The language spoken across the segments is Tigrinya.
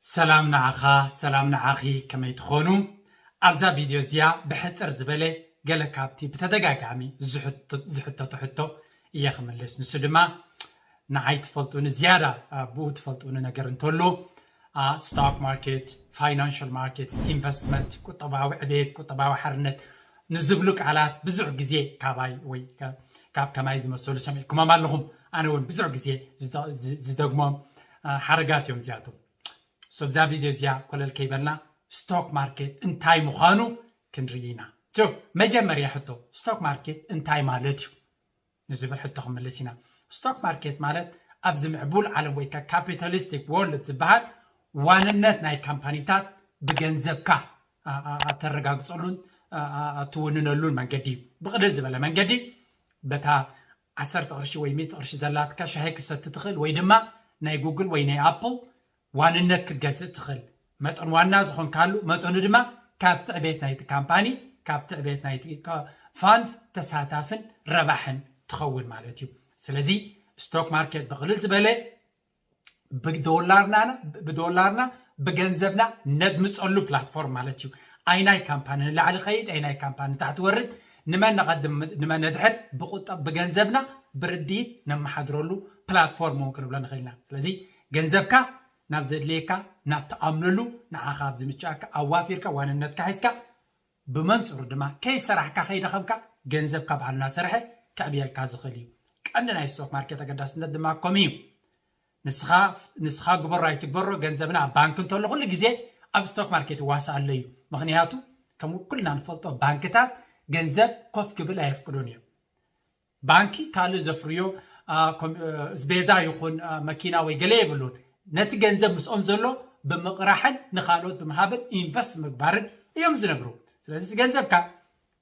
ሰላም ንዓኻ፣ ሰላም ንዓኺ፣ ከመይ ትኾኑ? ኣብዛ ቪድዮ እዚኣ ብሕጽር ዝበለ ገለ ካብቲ ብተደጋጋሚ ዝሕቶ-፣ ዝሕተቱ ሕቶ እየ ክምልስ። ንሱ ድማ ንዓይ ትፈልጡኒ ዝያዳ፣ አ፣ ብኡ ትፈልጡኒ ነገር እንተሎ፣ አ፣ ስቶክ ማርኬት፣ ፋይናንሻል ማርኬትስ፣ ኢንቨስትመንት፣ ቁጠባዊ ዕቤት፣ ቁጠባዊ ሓርነት ንዝብሉ ቃላት ብዙሕ ግዜ ካባይ ወይ ከ-፣ ካብ ከማይ ዝመሰሉ ሰሚዕኩሞም ኣለኹም። ኣነ እውን ብዙሕ ግዜ ዝደ-፣ ዝ-፣ ዝደግሞም፣ አ፣ ሓረጋት እዮም እዚኣቶም። So፣ እዛ ቪድዮ እዚኣ ኮለል ከይበልና ስቶክ ማርኬት እንታይ ምዃኑ ክንርኢ ኢና። So፣ መጀመርያ ሕቶ፣ ስቶክ ማርኬት እንታይ ማለት እዩ ንዝብል ሕቶ ክንምልስ ኢና። ስቶክ ማርኬት ማለት ኣብዚ ምዕቡል ዓለም ወይ ከዓ ካፒታሊስቲክ ወርልድ ዝበሃል ዋንነት ናይ ካምፓኒታት ብገንዘብካ፣ አ፣ አ፣ አ፣ ተረጋግጸሉን፣ አ፣ አ፣ አ፣ ትውንነሉን መንገዲ እዩ። ብቕልል ዝበለ መንገዲ፣ በታ ዓሰርተ ቅርሺ ወይ ሚእቲ ቅርሺ ዘላትካ ሻሂ ክሰቲ ትኽእል፣ ወይ ድማ ናይ ጉግል ወይ ናይ ኣፕል ዋንነት ክትገዝእ ትኽእል። መጠን ዋና ዝኾንካሉ መጠኑ ድማ ካብቲ ዕቤት ናይቲ ካምፓኒ፣ ካብቲ ዕቤት ናይቲ ካ-፣ ፋንድ ተሳታፍን ረባሕን ትኸውን ማለት እዩ። ስለዚ ስቶክ ማርኬት ብቕልል ዝበለ ብዶላርና፣ ብዶላርና ብገንዘብና ነድምፀሉ ፕላትፎርም ማለት እዩ። ኣይናይ ካምፓኒ ንላዕሊ ኸይድ፣ ኣይናይ ካምፓኒ ንታሕቲ ወርድ፣ ንመን ነቐድም ንመን ነድሕር ብቁጠብ ብገንዘብና ብርድኢት ነመሓድረሉ ፕላትፎርም እውን ክንብሎ ንኽእል ኢና። ስለዚ ገንዘብካ ናብ ዘድልየካ ናብ ትኣምነሉ ንዓኻ ኣብ ዝምችኣካ ኣዋፊርካ ዋንነትካ ሒዝካ ብመንፅሩ ድማ ከይሰራሕካ ከይደኸምካ ገንዘብካ ባዕሉ እናሰርሐ ከዕብየልካ ዝኽእል እዩ። ቀንዲ ናይ ስቶክ ማርኬት ኣገዳስነት ድማ ከምኡ እዩ። ንስኻ ንስኻ ግበሮ ኣይትግበሮ ገንዘብና ኣብ ባንክ እንተሎ ኩሉ ግዜ ኣብ ስቶክ ማርኬት ይዋሳእ ኣሎ እዩ። ምኽንያቱ ከም ኩልና ንፈልጦ ባንክታት ገንዘብ ኮፍ ክብል ኣየፍቅዱን እዮም። ባንኪ ካልእ ዘፍርዮ፣ አ፣ ኮም-፣ እ፣ ኣስቤዛ ይኹን፣ አ፣ መኪና ወይ ገለ የብሉን። ነቲ ገንዘብ ምስኦም ዘሎ ብምቕራሕን ንኻልኦት ብምሃብን ኢንቨስት ምግባርን እዮም ዝነብሩ። ስለዚ እቲ ገንዘብካ፣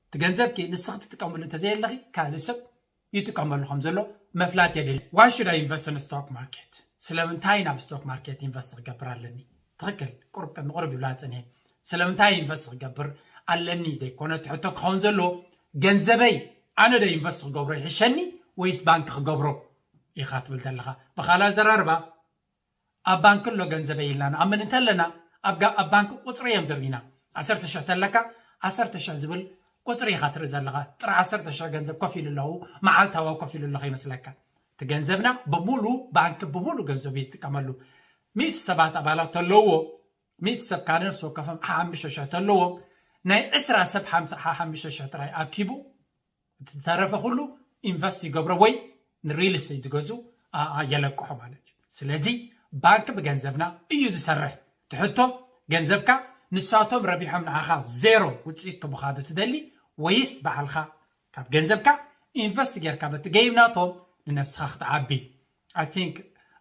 እቲ ገንዘብኪ ንስኺ ትጥቀምሉ እንተዘየለኺ ካልእ ሰብ ይጥቀመሉ ከም ዘሎ ምፍላጥ የድሊ። Why should I invest in stock market? ስለምንታይ ናብ ስቶክ ማርኬት ኢንቨስት ክገብር ኣለኒ? ትኽክል፣ ቁሩብ ቅድሚ ቁሩብ ይብላ ጽንሔ። ስለምንታይ ኢንቨስት ክገብር ኣለኒ ዘይኮነ እቲ ሕቶ ክኸውን ዘለዎ፣ ገንዘበይ ኣነ ዶ ኢንቨስት ክገብሮ ይሕሸኒ ወይስ ባንክ ክገብሮ ኢኻ ትብል ዘለኻ? ብኻልእ ኣዘራርባ፣ ኣብ ባንክ ኣሎ ገንዘበይ ኢልና ንኣምን እንተለና፣ ኣብ ጋ-፣ ኣብ ባንክ ቁጽሪ እዮም ዘርእዩና። ዓሰርተ ሽሕ ተለካ፣ ዓሰርተ ሽሕ ዝብል ቁጽሪ ኢኻ ትርኢ ዘለኻ። ጥራሕ ዓሰርተ ሽሕ ገንዘብ ኮፍ ኢሉ ኣለዉ፣ መዓልታዊ ኮፍ ኢሉ ኣለኹ ይመስለካ። እቲ ገንዘብና ብሙሉ፣ ባንክ ብሙሉ ገንዘቡ እዩ ዝጥቀመሉ። ሚእቲ ሰባት ኣባላት ተለውዎ፣ ሚእቲ ሰብ ካነ ነፍሲ ወከፎም ሓሙሽተ ሽሕ ተለዎም፣ ናይ ዕስራ ሰብ ሓምሳ፣ ሓሙሽተ ሽሕ ጥራይ ኣኪቡ፣ እቲ ዝተረፈ ኩሉ ኢንቨስት ይገብሮ ወይ ንሪል ስቴት ዝገዙ፣ አ፣ አ፣ የለቅሖ ማለት እዩ። ስለዚ ባንክ ብገንዘብና እዩ ዝሰርሕ። ትሕቶ፣ ገንዘብካ ንሳቶም ረቢሖም ንዓኻ ዜሮ ውፅኢት ክቡኻ ዶ ትደሊ፣ ወይስ ባዕልኻ ካብ ገንዘብካ ኢንቨስት ጌርካ በቲ ገይም ናቶም ንነብስኻ ክትዓቢ? I think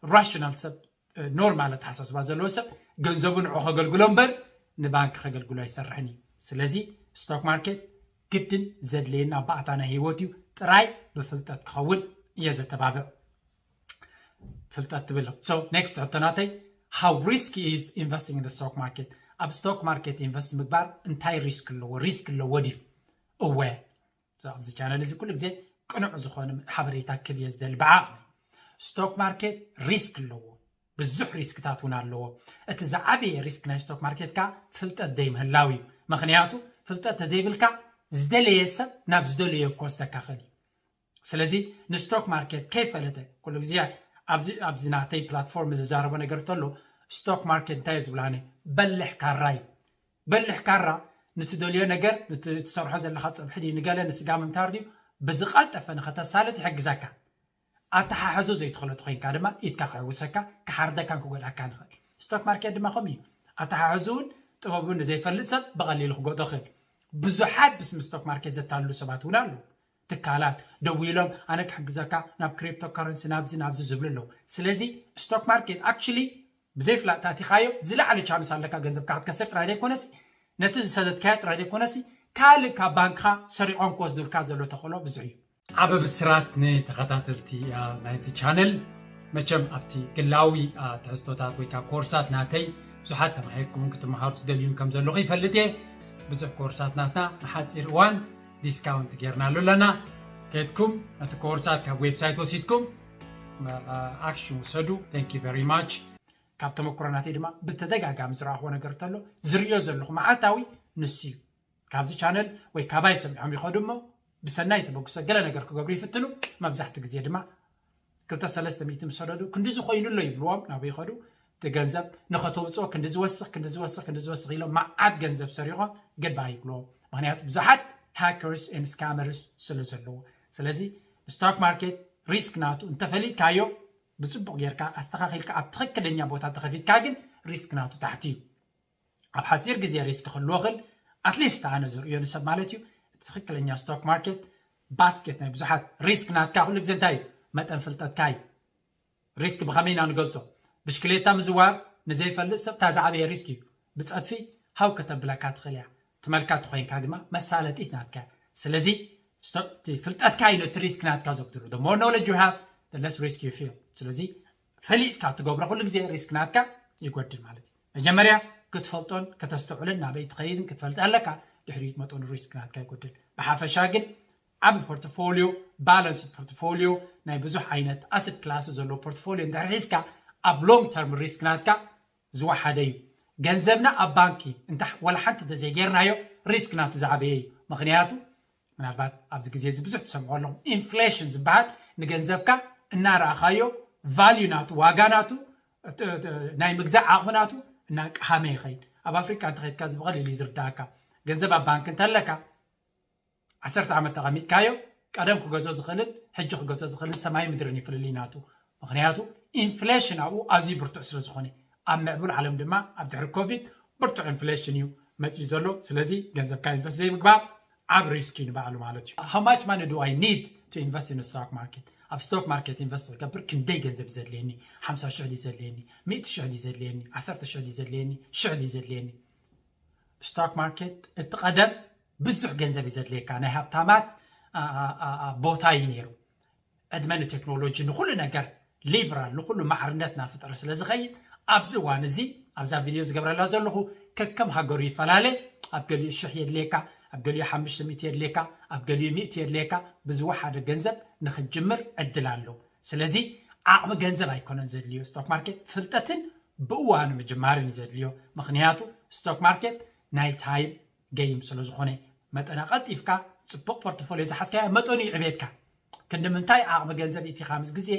ራሽናል ሰብ፣ እ፣ ኖርማል ኣተሓሳስባ ዘለዎ ሰብ ገንዘቡ ንዑ ከገልግሎ እምበር ንባንክ ከገልግሎ ኣይሰርሕን እዩ። ስለዚ ስቶክ ማርኬት ግድን ዘድልየና ባእታ ናይ ህይወት እዩ። ጥራይ ብፍልጠት ክኸውን እየ ዘተባብዕ። ፍልጠት ትብል። So next ሕቶ ናተይ፣ how risky is investing in the stock market? ኣብ ስቶክ ማርኬት ኢንቨስት ምግባር እንታይ ሪስክ ኣለዎ? ሪስክ ኣለዎ ድዩ? እወ። So ኣብዚ ቻነል እዚ ኩሉ ግዜ ቅኑዕ ዝኾነ ሓበሬታ ክብ እየ ዝደሊ። ብዓቕሚ ስቶክ ማርኬት ሪስክ ኣለዎ፣ ብዙሕ ሪስክታት እውን ኣለዎ። እቲ ዝዓበየ ሪስክ ናይ ስቶክ ማርኬት ከኣ ፍልጠት ዘይምህላው እዩ። ምኽንያቱ ፍልጠት ተዘይብልካ ዝደለየ ሰብ ናብ ዝደለዮ ክወስደካ ይኽእል እዩ። ስለዚ ንስቶክ ማርኬት ከይፈለጠ ኩሉ ግዜ ኣብዚ፣ ኣብዚ ናተይ ፕላትፎርም ዝዛረቦ ነገር እንተሎ ስቶክ ማርኬት እንታይ እዩ ዝብላኒ? በልሕ ካራ እዩ። በልሕ ካራ ንትደልዮ ነገር፣ ንት-፣ ትሰርሖ ዘለኻ ፀብሒ ድዩ፣ ንገለ ንስጋ ምምታር ድዩ፣ ብዝቐልጠፈ ንኸተሳልጥ ይሕግዘካ። ኣተሓሕዞ ዘይትኽእሎ ተኾይንካ ድማ ኢድካ ክሕውሰካ፣ ክሓርደካን ክጎድኣካን ይኽእል። ስቶክ ማርኬት ድማ ከምኡ እዩ። ኣተሓሕዞ እውን ጥበቡን ንዘይፈልጥ ሰብ ብቐሊሉ ክጎድኦ ይኽእል። ብዙሓት ብስም ስቶክ ማርኬት ዘታልሉ ሰባት እውን ኣለዉ። ትካላት ደዊሎም ኣነ ክሕግዘካ ናብ ክሪፕቶ ከረንሲ ናብዚ ናብዚ ዝብሉ ኣለዉ። ስለዚ ስቶክ ማርኬት ኣክቹሊ ብዘይፍላጥ ታቲኻዮ ዝለዓለ ቻንስ ኣለካ ገንዘብካ ክትከስር ጥራይ ዘይኮነሲ ነቲ ዝሰደድካዮ ጥራይ ዘይኮነሲ ካልእ ካብ ባንክኻ ሰሪቖም ክወስዱልካ ዘሎ ተኽእሎ ብዙሕ እዩ። ዓቢ ብስራት ንተኸታተልቲ፣ አ፣ ናይዚ ቻነል። መቸም ኣብቲ ግላዊ፣ አ፣ ትሕዝቶታት ወይ ካብ ኮርሳት ናተይ ብዙሓት ተማሂርኩምን ክትመሃሩ ትደልዩን ከም ዘለኹ ይፈልጥ እየ። ብዙሕ ኮርሳት ናትና ንሓጺር እዋን ዲስካውንት ጌርናሉ ኣለና። ከድኩም ነቲ ኮርሳት ካብ ዌብሳይት ወሲድኩም፣ አ፣ አ፣ ኣክሽን ውሰዱ። Thank you very much። ካብ ተመክሮ ናተይ ድማ ብተደጋጋሚ ዝረኣኽዎ ነገር እንተሎ ዝርእዮ ዘለኹ መዓልታዊ ንሱ እዩ። ካብዚ ቻነል ወይ ካባይ ሰሚዖም ይኸዱ እሞ ብሰናይ ተበግሶ ገለ ነገር ክገብሩ ይፍትኑ። መብዛሕትኡ ግዜ ድማ ክልተ ሰለስተ ሚእቲ ምስ ሰደዱ ክንዲ ዝኾይኑ ኣሎ ይብልዎም፣ ናበይ ይኸዱ? እቲ ገንዘብ ንኸተውፅኦ ክንዲ ዝወስኽ ክንዲ ዝወስኽ ክንዲ ዝወስኽ ኢሎም መዓት ገንዘብ ሰሪሖም ገድባ ይብልዎም። ምክንያቱ ብዙሓት ሃከርስ ን ስካመርስ ስለ ዘለዎ። ስለዚ ስቶክ ማርኬት ሪስክ ናቱ እንተፈሊጥካዮ ብፅቡቅ ጌርካ ኣስተኻኺልካ ኣብ ትኽክለኛ ቦታ ተኸፊትካ ግን ሪስክ ናቱ ታሕቲ እዩ። ኣብ ሓፂር ግዜ ሪስክ ክህልዎ ክል ኣትሊስት ኣነ ዝርእዮ ንሰብ ማለት እዩ። እቲ ትኽክለኛ ስቶክ ማርኬት ባስኬት ናይ ብዙሓት ሪስክ ናትካ ኩሉ ግዜ እንታይ እዩ? መጠን ፍልጠትካ እዩ። ሪስክ ብኸመይ ኢና ንገልፆ? ብሽክሌታ ምዝዋር ንዘይፈልጥ ሰብ እታ ዝዓበየ ሪስክ እዩ። ብፀድፊ ሃው ከተብለካ ትኽእል እያ። ትመልካ ተኮይንካ ድማ መሳለጢት ናትካ። ስለዚ ስቶ- እቲ ፍልጠትካ እዩ ነቲ ሪስክ ናትካ ዘጉድሎ። The more knowledge you have, the less risk you feel። ስለዚ ፈሊጥካ ትገብሮ ኩሉ ግዜ ሪስክ ናትካ ይጎድል ማለት እዩ። መጀመርያ ክትፈልጦን ከተስተውዕልን ናበይ ትኸይድን ክትፈልጥ ኣለካ። ድሕሪኡ መጠኑ ሪስክ ናትካ ይጎድል። ብሓፈሻ ግን ዓቢ ፖርትፎሊዮ፣ ባላንስ ፖርትፎሊዮ፣ ናይ ብዙሕ ዓይነት ኣሰት ክላስ ዘለዎ ፖርትፎሊዮ እንድሕር ሒዝካ ኣብ ሎንግ ተርም ሪስክ ናትካ ዝወሓደ እዩ። ገንዘብና ኣብ ባንኪ እንተ ወላ ሓንቲ እንተዘይጌርናዮ ሪስክ ናቱ ዝዓበየ እዩ። ምክንያቱ ምናልባት ኣብዚ ግዜ እዚ ብዙሕ ትሰምዖ ኣለኹም፣ ኢንፍሌሽን ዝበሃል ንገንዘብካ እናረኣኻዮ ቫልዩ ናቱ ዋጋ ናቱ እቲ- እቲ- ናይ ምግዛእ ዓቕሚ ናቱ እናቀሃመ ይኸይድ። ኣብ ኣፍሪካ እንተኸድካ እዚ ብቐሊሉ እዩ ዝርዳእካ። ገንዘብ ኣብ ባንክ እንተለካ ዓሰርተ ዓመት ተቐሚጥካዮ ቀደም ክገዞ ዝኽእልን ሕጂ ክገዞ ዝኽእልን ሰማይ ምድርን ይፍልልይ ናቱ። ምክንያቱ ኢንፍሌሽን ኣብኡ ኣዝዩ ብርቱዕ ስለ ዝኾነ ኣብ ምዕቡል ዓለም ድማ ኣብ ድሕሪ ኮቪድ ብርቱዕ ኢንፍሌሽን እዩ መፅዩ ዘሎ። ስለዚ ገንዘብካ ኢንቨስት ዘይምግባር ዓብ ሪስክ እዩ ንባዕሉ ማለት እዩ። How much money do I need to invest in stock market? ኣብ ስቶክ ማርኬት ኢንቨስት ክገብር ክንደይ ገንዘብ እዩ ዘድልየኒ? ሓምሳ ሽሕ ድዩ ዘድልየኒ? ሚእቲ ሽሕ ድዩ ዘድልየኒ? ዓሰርተ ሽሕ ድዩ ዘድልየኒ? ሽሕ ድዩ ዘድልየኒ? ስቶክ ማርኬት እቲ ቀደም ብዙሕ ገንዘብ እዩ ዘድልየካ፣ ናይ ሃብታማት አ- አ- አ- አ- ቦታ እዩ ነይሩ። ዕድመ ንቴክኖሎጂ ንኩሉ ነገር ሊብራል ንኩሉ ማዕርነት እናፈጠረ ስለ ዝኸይድ ኣብዚ እዋን እዚ ኣብዛ ቪድዮ ዝገብረላ ዘለኹ ከከም ሃገሩ ይፈላለ። ኣብ ገሊኡ ሽሕ የድልየካ፣ ኣብ ገሊኡ ሓሙሽተ ሚእቲ የድልየካ፣ ኣብ ገሊኡ ሚእቲ የድልየካ። ብዝወሓደ ገንዘብ ንክትጅምር ዕድል ኣሎ። ስለዚ ዓቕሚ ገንዘብ ኣይኮነን ዘድልዮ ስቶክ ማርኬት፣ ፍልጠትን ብእዋኑ ምጅማርን እዩ ዘድልዮ። ምክንያቱ ስቶክ ማርኬት ናይ ታይም ገይም ስለ ዝኾነ መጠና ቀልጢፍካ ፅቡቅ ፖርትፎሊዮ ዝሓዝካዮ መጠኑ ይዕቤትካ። ክንዲ ምንታይ ዓቕሚ ገንዘብ ኢቲኻ ምስ ግዜ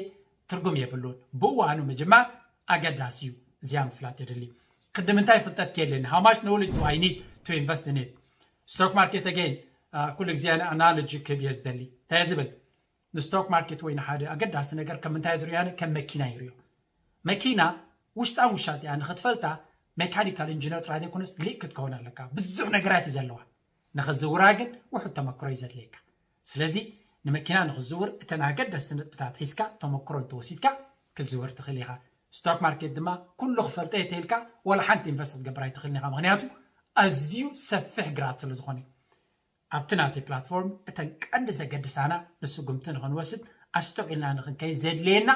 ትርጉም የብሉን። ብእዋኑ ምጅማር ኣገዳሲ እዩ። እዚኣ ምፍላጥ የድሊ። ክንዲ ምንታይ ፍልጠት ከየለኒ? How much knowledge do I need to invest in it? ስቶክ ማርኬት ኣገይን ኩሉ ግዜ ኣናሎጂ ክህብ እየ ዝደሊ። እንታይ እየ ዝብል? ንስቶክ ማርኬት ወይ ንሓደ ኣገዳሲ ነገር ከም ምንታይ ዝርያነ ከም መኪና ይርዮ። መኪና ውሽጣን ውሻጢኣ ንክትፈልጣ ሜካኒካል ኢንጂነር ጥራይ ዘይኮነስ ሊቅ ክትከውን ኣለካ። ብዙሕ ነገራት እዩ ዘለዋ። ንክዝውራ ግን ውሑድ ተመክሮ እዩ ዘድልየካ። ስለዚ ንመኪና ንክዝውር እተን ኣገደስቲ ነጥብታት ሒዝካ ተመክሮ እንተወሲድካ ክትዝውር ትኽእል ኢኻ። ስቶክ ማርኬት ድማ ኩሉ ክፈልጠ እየ ተይልካ ዋላ ሓንቲ ኢንቨስት ክትገብር ኣይትኽእልን ኢኻ። ምክንያቱ ኣዝዩ ሰፊሕ ግራት ስለ ዝኾነ ኣብቲ ናተይ ፕላትፎርም እተን ቀንዲ ዘገድሳና ንስጉምቲ ንክንወስድ ኣስተውዒልና ንክንከይ ዘድልየና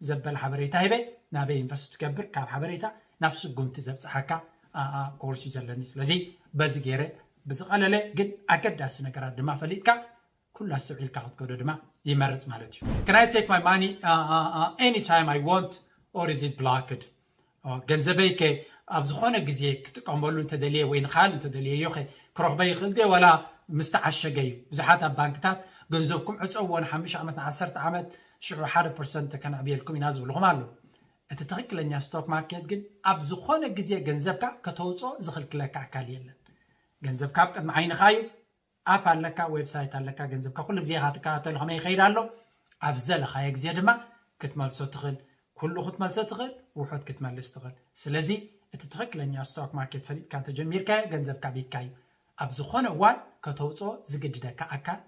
ዘበል ሓበሬታ ሂበ ናበይ ኢንቨስት ትገብር ካብ ሓበሬታ ናብ ስጉምቲ ዘብፅሓካ ኮርስ እዩ ዘለኒ። ስለዚ በዚ ገይረ ብዝቐለለ ግን ኣገዳሲ ነገራት ድማ ፈሊጥካ ኩሉ ኣስተውዒልካ ክትከዶ ድማ ይመርፅ ማለት እዩ። Can I take my money anytime I want or is it blocked? ገንዘበይ ከ ኣብ ዝኾነ ግዜ ክጥቀመሉ እንተደልየ ወይ ንካል እንተደልየዮ ከ ክረኽበ ይኽእል ደ ዋላ ምስ ተዓሸገ እዩ? ብዙሓት ኣብ ባንክታት ገንዘብኩም ዕፀዎ ንሓሙሽተ ዓመት ንዓሰርተ ዓመት ሽዑ ሓደ ፐርሰንት ከነዕብየልኩም ኢና ዝብልኹም ኣለዉ። እቲ ትኽክለኛ ስቶክ ማርኬት ግን ኣብ ዝኾነ ግዜ ገንዘብካ ከተውፅኦ ዝኽልክለካ ኣካል የለን። ገንዘብካ ኣብ ቅድሚ ዓይንኻ እዩ። ኣፕ ኣለካ፣ ዌብሳይት ኣለካ፣ ገንዘብካ ኩሉ ግዜ ኢኻ ትከታተሎ ከመይ ይኸይድ ኣሎ። ኣብ ዝደለኻዮ ግዜ ድማ ክትመልሶ ትኽእል። ኩሉ ክትመልሶ ትኽእል፣ ውሑድ ክትመልስ ትኽእል። ስለዚ እቲ ትኽክለኛ ስቶክ ማርኬት ፈሊጥካ እንተጀሚርካዮ ገንዘብካ ቤትካ እዩ። ኣብ ዝኾነ እዋን ከተውፅኦ ዝግድደካ ኣካል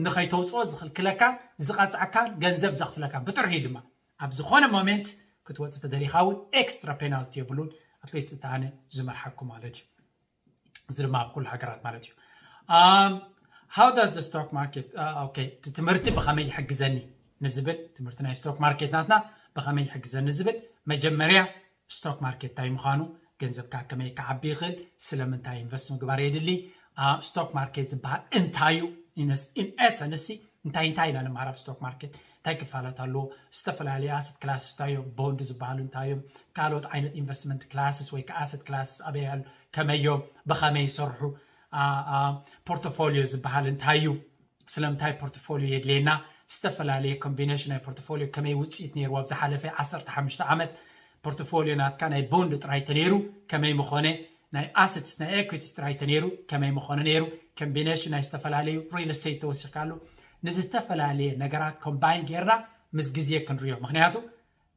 ንኸይተውፅኦ ዝኽልክለካ ዝቐፅዐካ ገንዘብ ዘኽፍለካ ብጥርሑ እዩ ድማ ኣብ ዝኾነ ሞሜንት ክትወፅእ ተደሊኻ እውን ኤክስትራ ፔናልቲ የብሉን። ኣትሊስት እቲ ኣነ ዝመርሓኩም ማለት እዩ። እዚ ድማ ኣብ ኩሉ ሃገራት ማለት እዩ። How does the stock market okay እቲ ትምህርቲ ብኸመይ ይሕግዘኒ ንዝብል ትምህርቲ ናይ ስቶክ ማርኬት ናትና ብኸመይ ይሕግዘኒ ዝብል መጀመርያ ስቶክ ማርኬት እንታይ ምዃኑ ገንዘብካ ከመይ ክዓቢ ይኽእል ስለምንታይ ኢንቨስት ምግባር የድሊ ስቶክ ማርኬት ዝበሃል እንታይ እዩ ኢንኤሰንሲ እንታይ እንታይ ኢና ንመሃር ኣብ stock market? እንታይ ክፋላት ኣለዎ? ዝተፈላለዩ asset classes እንታይ እዮም? ቦንድ ዝበሃሉ እንታይ እዮም? ካልኦት ዓይነት investment classes ወይ ከዓ asset classes ኣበይ ኣሎ? ከመይ እዮም? ብኸመይ ይሰርሑ? ፖርቶፎሊዮ ዝበሃል እንታይ እዩ? ስለምንታይ ፖርቶፎሊዮ የድልየና? ዝተፈላለየ ኮምቢኔሽን ናይ ፖርቶፎሊዮ ከመይ ውፅኢት ነይርዎ ኣብ ዝሓለፈ ዓሰርተ ሓሙሽተ ዓመት? ፖርቶፎሊዮ ናትካ ናይ ቦንድ ጥራይ ተነይሩ ከመይ ምኾነ? ናይ ኣሰትስ ናይ ኤኩዊቲስ ጥራይ ተነይሩ ከመይ ምኾነ ነይሩ? ኮምቢኔሽን ናይ ዝተፈላለዩ ሪል ስቴት ተወሲኽካ ኣሎ። ንዝተፈላለየ ነገራት ኮምባይን ጌርና ምስ ግዜ ክንሪኦ። ምክንያቱ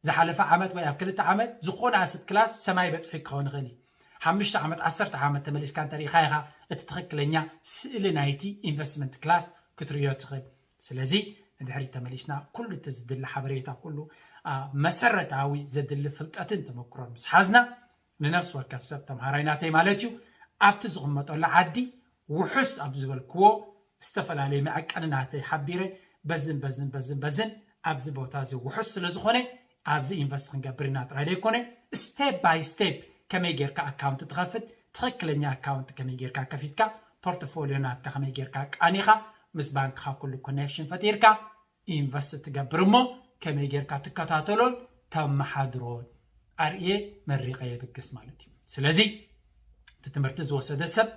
ዝሓለፈ ዓመት ወይ ኣብ ክልተ ዓመት ዝኾነ ኣሰት ክላስ ሰማይ በፅሒ ክኸውን ይኽእል እዩ። ሓሙሽተ ዓመት ዓሰርተ ዓመት ተመሊስካ እንተሪኢኻ ኢኻ እቲ ትኽክለኛ ስእሊ ናይቲ ኢንቨስትመንት ክላስ ክትርእዮ ትኽእል። ስለዚ ንድሕሪት ተመሊስና ኩሉ እቲ ዝድለ ሓበሬታ ኩሉ መሰረታዊ ዘድሊ ፍልጠትን ተመክሮን ምስ ሓዝና ንነፍሲ ወከፍ ሰብ ተምሃራይ ናተይ ማለት እዩ ኣብቲ ዝቕመጠሉ ዓዲ ውሑስ ኣብ ዝበልክዎ ዝተፈላለዩ መዐቀኒ ናተይ ሓቢረ በዝን በዝን በዝን በዝን ኣብዚ ቦታ እዚ ውሑስ ስለ ዝኾነ ኣብዚ ኢንቨስት ክንገብር ኢና ጥራይ ዘይኮነ step by step ከመይ ጌርካ ኣካውንት ትኸፍት ትኽክለኛ ኣካውንት ከመይ ጌርካ ከፊትካ ፖርትፎሊዮ ናትካ ከመይ ጌርካ ቃኒኻ ምስ ባንክኻ ኩሉ ኮኔክሽን ፈጢርካ ኢንቨስት ትገብር እሞ ከመይ ጌርካ ትከታተሎን ተመሓድሮን ኣርእየ መሪቐ የብግስ ማለት እዩ። ስለዚ እቲ ትምህርቲ ዝወሰደ ሰብ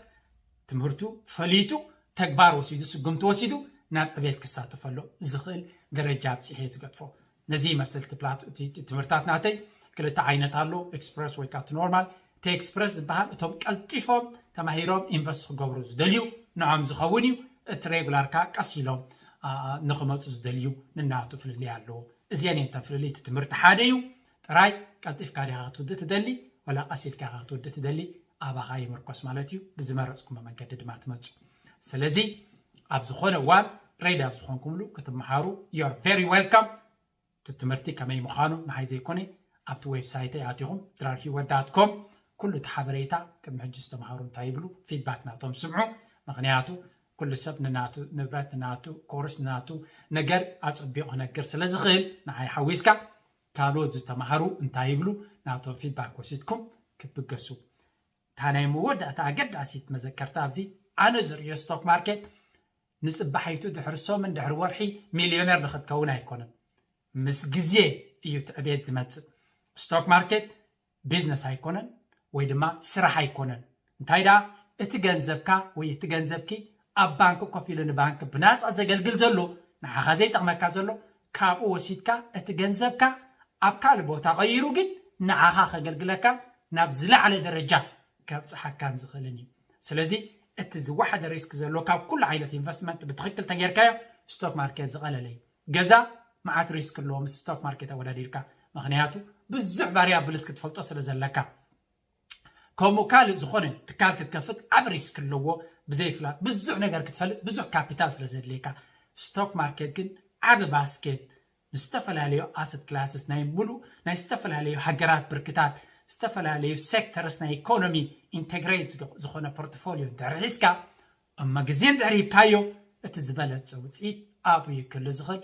ትምህርቱ ፈሊጡ ተግባር ወሲዱ ስጉምቲ ወሲዱ ናብ ዕቤት ክሳተፈሎ ዝኽእል ደረጃ ኣብፂሐ ዝገጥፎ ነዚ ይመስል ትምህርታት ናተይ ክልተ ዓይነት ኣሎ ኤክስፕረስ ወይ ከዓ ኖርማል እቲ ኤክስፕረስ ዝበሃል እቶም ቀልጢፎም ተማሂሮም ኢንቨስት ክገብሩ ዝደልዩ ንዖም ዝኸውን እዩ እቲ ሬጉላር ከዓ ቀስ ኢሎም ንክመፁ ዝደልዩ ንናቱ ፍልልይ ኣለዎ እዚአን እየን ተን ፍልልይ እቲ ትምህርቲ ሓደ እዩ ጥራይ ቀልጢፍካ ዲኻ ክትውድእ ትደሊ ወላ ቀስ ኢልካ ኢኻ ክትውድእ ትደሊ ኣባኻ ይምርኮስ ማለት እዩ ብዝመረፅኩሞ መንገዲ ድማ ትመፁ ስለዚ ኣብ ዝኾነ እዋን ሬዲ ኣብ ዝኾንኩምሉ ክትመሃሩ you're very welcome እቲ ትምህርቲ ከመይ ምዃኑ ንዓይ ዘይኮነ ኣብቲ ዌብሳይተይ ኣቲኹም ድራር ህይወት ዳት ኮም ኩሉ እቲ ሓበሬታ ቅድሚ ሕጂ ዝተምሃሩ እንታይ ይብሉ ፊድባክ ናቶም ስምዑ ምክንያቱ ኩሉ ሰብ ንናቱ ንብረት ንናቱ ኮርስ ንናቱ ነገር ኣፀቢቑ ክነግር ስለ ዝኽእል ንዓይ ሓዊስካ ካልኦት ዝተምሃሩ እንታይ ይብሉ ናቶም ፊድባክ ወሲድኩም ክትብገሱ እታ ናይ መወዳእታ ኣገዳሲት መዘከርታ ኣብዚ ኣነ ዝርእዮ ስቶክ ማርኬት ንፅባሒቱ ድሕሪ ሰሙን ድሕሪ ወርሒ ሚልዮነር ንክትከውን ኣይኮነን ምስ ግዜ እዩ ትዕቤት ዝመፅእ ስቶክ ማርኬት ቢዝነስ ኣይኮነን ወይ ድማ ስራሕ ኣይኮነን እንታይ ደኣ እቲ ገንዘብካ ወይ እቲ ገንዘብኪ ኣብ ባንክ ኮፍ ኢሉ ንባንክ ብናፃ ዘገልግል ዘሎ ንዓኻ ዘይጠቕመካ ዘሎ ካብኡ ወሲድካ እቲ ገንዘብካ ኣብ ካልእ ቦታ ቀይሩ ግን ንዓኻ ከገልግለካ ናብ ዝለዓለ ደረጃ ከብፅሓካን ዝኽእልን እዩ ስለዚ እቲ ዝወሓደ ሪስክ ዘሎ ካብ ኩሉ ዓይነት ኢንቨስትመንት ብትኽክል ተጌርካዮ ስቶክ ማርኬት ዝቐለለ እዩ ገዛ መዓት ሪስክ ኣለዎ ምስ ስቶክ ማርኬት ኣወዳዲርካ ምክንያቱ ብዙሕ ቫሪያብልስ ክትፈልጦ ስለ ዘለካ ከምኡ ካልእ ዝኾነ ትካል ክትከፍት ዓብ ሪስክ ኣለዎ ብዘይ ፍላጥ ብዙሕ ነገር ክትፈልጥ ብዙሕ ካፒታል ስለ ዘድልየካ ስቶክ ማርኬት ግን ዓብ ባስኬት ንዝተፈላለዩ ኣሰት ክላስስ ናይ ሙሉእ ናይ ዝተፈላለዩ ሃገራት ብርክታት ዝተፈላለዩ ሴክተርስ ናይ ኢኮኖሚ ኢንተግሬት ዝኾነ ፖርትፎሊዮ እንድሕር ሒዝካ እማ ግዜ እንድሕር ሂብካዮ እቲ ዝበለፀ ውፅኢት ኣብኡ እዩ ክህሉ ዝኽእል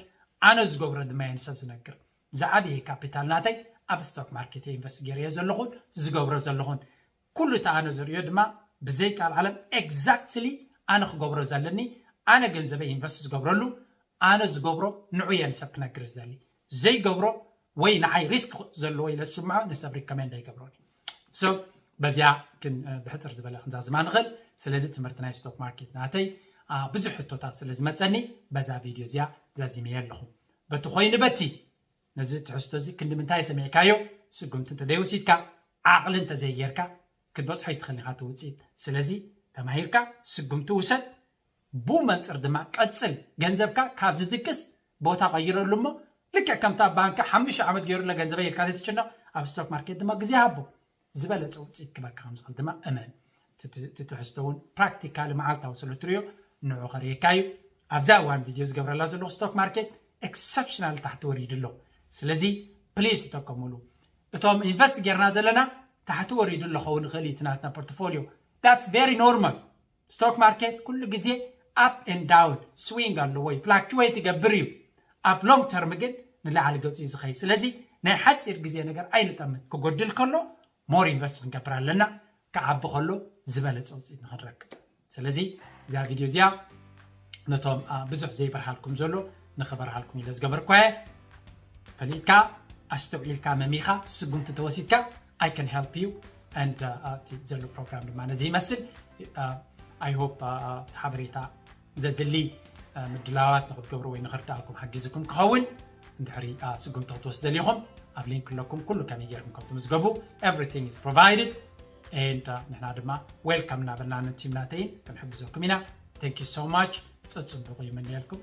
ኣነ ዝገብሮ ድማ እየ ንሰብ ዝነግር ዝዓበየ ካፒታል ናተይ ኣብ ስቶክ ማርኬት እየ ኢንቨስት ገይረዮ ዘለኹን ዝገብሮ ዘለኹን ኩሉ እቲ ኣነ ዝርእዮ ድማ ብዘይ ቃል ዓለም ኤግዛክትሊ ኣነ ክገብሮ ዘለኒ ኣነ ገንዘበይ ኢንቨስት ዝገብረሉ ኣነ ዝገብሮ ንዑ እየ ንሰብ ክነግር ዝደሊ ዘይገብሮ ወይ ንዓይ ሪስክ ዘለዎ ኢለ ዝስምዖ ንሰብ ሪኮሜንድ ኣይገብሮን እዩ በዚኣ ብሕፅር ዝበለ ክንዛዝማ ንኽእል ስለዚ ትምህርቲ ናይ ስቶክ ማርኬት ናተይ ብዙሕ ሕቶታት ስለ ዝመፀኒ በዛ ቪድዮ እዚኣ ዛዚመየ ኣለኹ በቲ ኮይኑ በቲ ነዚ ትሕዝቶ እዚ ክንዲ ምንታይ ሰሚዕካዮ ስጉምቲ እንተዘይወሲድካ ዓቕሊ እንተዘይጌርካ ክትበፅሖ ይትኽእል ኢኻ እቲ ውፅኢት ስለዚ ተማሂርካ ስጉምቲ ውሰድ ብኡ መንፅር ድማ ቀፅል ገንዘብካ ካብ ዝድቅስ ቦታ ቀይረሉ እሞ ልክዕ ከምታ ባንኪ ሓሙሽተ ዓመት ገይሩለ ገንዘበ ኢልካ ዘይትጭነቕ ኣብ ስቶክ ማርኬት ድማ ግዜ ሃቦ ዝበለፀ ውፅኢት ክበካ ከም ዝኽእል ድማ እመን እቲ ትሕዝቶ እውን ፕራክቲካሊ መዓልታዊ ስለ ትሪዮ ንዑ ከርእየካ እዩ ኣብዛ እዋን ቪድዮ ዝገብረላ ዘለኹ ስቶክ ማርኬት ኤክሰፕሽናል ታሕቲ ወሪዱ ኣሎ ስለዚ ፕሊዝ ተጠቀሙሉ እቶም ኢንቨስት ጌርና ዘለና ታሕቲ ወሪዱ ኣሎ ኸውን ይኽእል እዩ ናትና ፖርትፎሊዮ that's very normal ስቶክ ማርኬት ኩሉ ግዜ up and down swing ኣለዎ ወይ ፍላክቹዌት ይገብር እዩ ኣብ ሎንግ ተርም ግን ንላዕሊ ገፁ እዩ ዝኸይድ ስለዚ ናይ ሓፂር ግዜ ነገር ኣይንጠምት ክጎድል ከሎ ሞር ኢንቨስት ክንገብር ኣለና ክዓቢ ከሎ ዝበለፀ ውፅኢት ንክንረክብ ስለዚ እዛ ቪድዮ እዚኣ ነቶም ብዙሕ ዘይበርሃልኩም ዘሎ ንኽበርሃልኩም ኢለ ዝገበርኳ እየ። ፈሊጥካ ኣስተውዒልካ መሚኻ ስጉምቲ ተወሲድካ I can help you and እቲ ዘሎ ፕሮግራም ድማ ነዚ ይመስል። I hope ሓበሬታ ዘድሊ ምድላዋት ንክትገብሩ ወይ ንክርዳእኩም ሓጊዝኩም ክኸውን እንድሕሪ ስጉምቲ ክትወስዱ ደሊኹም ኣብ ሊንክ ኣለኩም። ኩሉ ከመይ ጌርኩም ከም ትምዝገቡ everything is provided and ንሕና ድማ welcome እናበልና ነን ቲም ናተይን ክንሕግዘኩም ኢና። Thank you so much። ፅፅቡቅ ይምንየልኩም።